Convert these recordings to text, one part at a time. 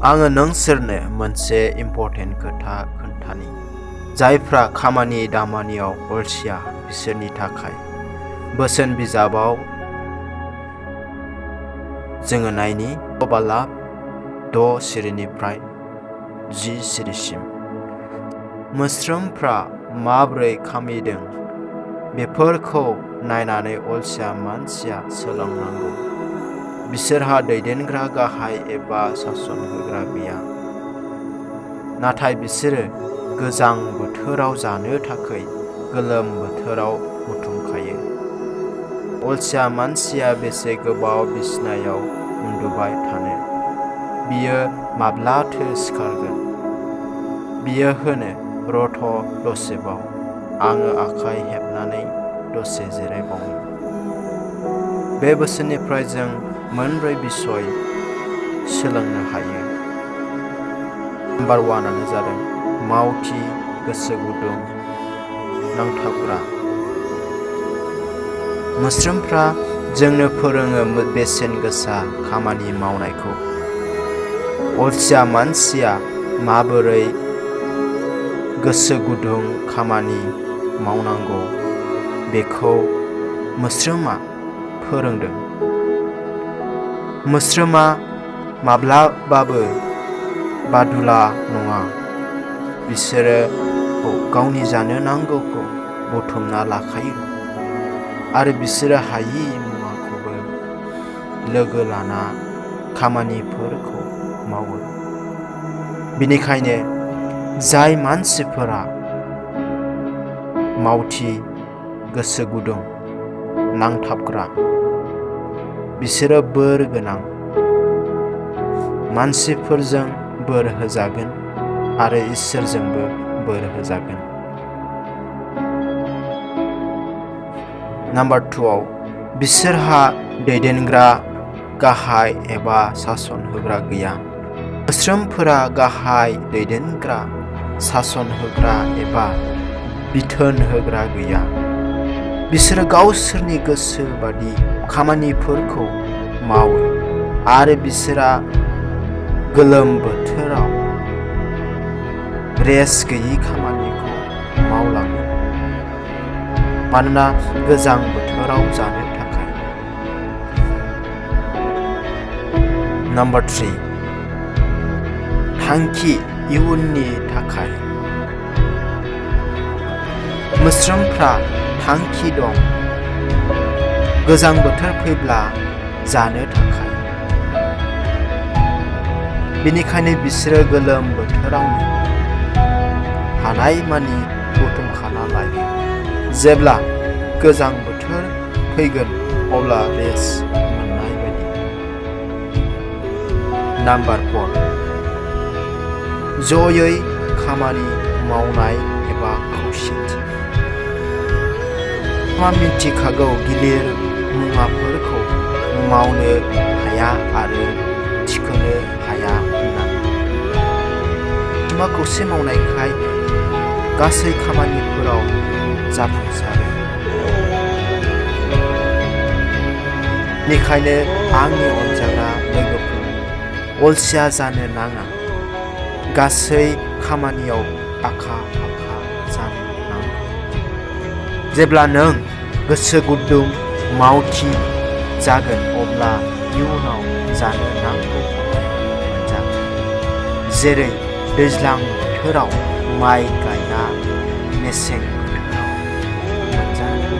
आङो नोंसोरनो मोनसे इम्परटेन्ट खोथा खोन्थानि। जायफ्रा खामानि दामानियाव अलसिया बिसोरनि थाखाय बोसोन बिजाबाव जोङो नायनि बालाब 6 सिरिनिफ्राय 10 सिरिसिम। मोस्रोमफ्रा माबोरै खामिदों बेफोरखौ नायनानै अलसिया मानसिया सोलोंनांगौ। बिसोरहा दैदेनग्रा गाहाय एबा सासन होग्रा गैया, नाथाय बिसोरो गोजां बोथोराव जानो थाखाय गोलोम बोथोराव बुथुमखायो। अलसिया मानसिया बेसे गोबाव बिसिनायाव उन्दुबाय थानो? बियो माब्लाथो सिखारगोन? बियो होनो, रथ' दसेबाव, आङो आखाइ हेबनानै दसे जिरायबावनि। बे बोसोननिफ्राय जों मोनब्रै बिसय सोलोंनो हायो। नाम्बार 1 जादों मावथि, गोसो गुदुं, नांथाबग्रा। मोस्रोमफ्रा जोंनो फोरोङो बेसेन गोसा खामानि मावनायखौ। अलसिया मानसिया माबोरै गोसो गुदुं खामानि मावनांगौ बेखौ मोस्रोमा फोरोंदों। मोस्रोमा माब्लाबाबो बादुला नङा। बिसोरो गावनि जानो नांगौखौ बुथुमना लाखायो आरो बिसोरो हायि मुवाखौबो लोगो लाना खामानिफोरखौ मावो। बेनिखायनो जाय मानसिफोरा मावथि, गोसो गुदुं, नांथाबग्रा, बिसोरो बोर गोनां। मानसिफोरजों बोर होजागोन आरो इसोरजोंबो बोर होजागोन। नाम्बार 2 बिसोरहा दैदेनग्रा गाहाय एबा सासन होग्रा गैया। मोस्रोमफोरा गाहाय, दैदेनग्रा, सासन होग्रा एबा बिथोन होग्रा गैया। बिसोरो गावसोरनि गोसो बादि खामानिफोरखौ मावो आरो बिसोरा गोलोम बोथोराव रेस्ट गैयि खामानिखौ मावलाङो, मानोना गोजां बोथोराव जानो थाखाय। नाम्बार 3 थांखि, इयुननि थाखाय। मोस्रोमफ्रा थांखि दं, गोजां बोथोर फैब्ला जानो थाखाय। बेनिखायनो बिसोरो गोलोम बोथोरावनो हानायमानि बुथुमखाना लायो। जेब्ला गोजां बोथोर फैगोन अब्ला रेस्ट मोननाय बायदि। नाम्बार 4 जयै खामानि मावनाय एबा खौसेथि। मा मिन्थिखागौ गिलिर मुवाफोरखौ मावनो हाया आरो थिखोनो हाया होननानै। मा खौसे मावनायखाय गासै खामानिफोराव जाफुंसारो। बेनिखायनो आंनि अनजाग्रा लोगोफोर, अलसिया जानो नाङा। गासै खामानियाव आखा फाखा जानो नांगौ। जेब्ला नों गोसो गुदुं मावथि जागोन अब्ला इयुनाव जानो नांगौ मोनजागोन। जेरै दैज्लां बोथोराव माइ गायना मेसें बोथोराव मोनजानो।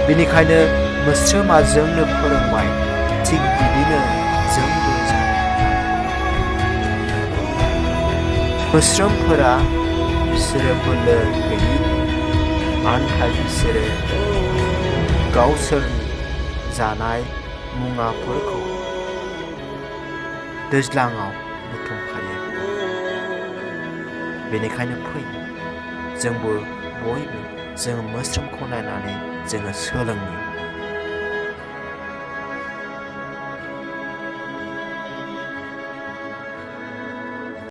बेनिखायनो मोस्रोमा जोंनो फोरोंबाय, थिग बिदिनो जोंबो जानो नांगौ। मोस्रोमफोरा बिसोरो बोलो गैयि, नाथाय बिसोरो गावसोरनि जानाय मुवाफोरखौ दैज्लाङाव बुथुमखायो। बेनिखायनो फै, जोंबो बयबो जों मोस्रोमखौ नायनानै जोङो सोलोंनि।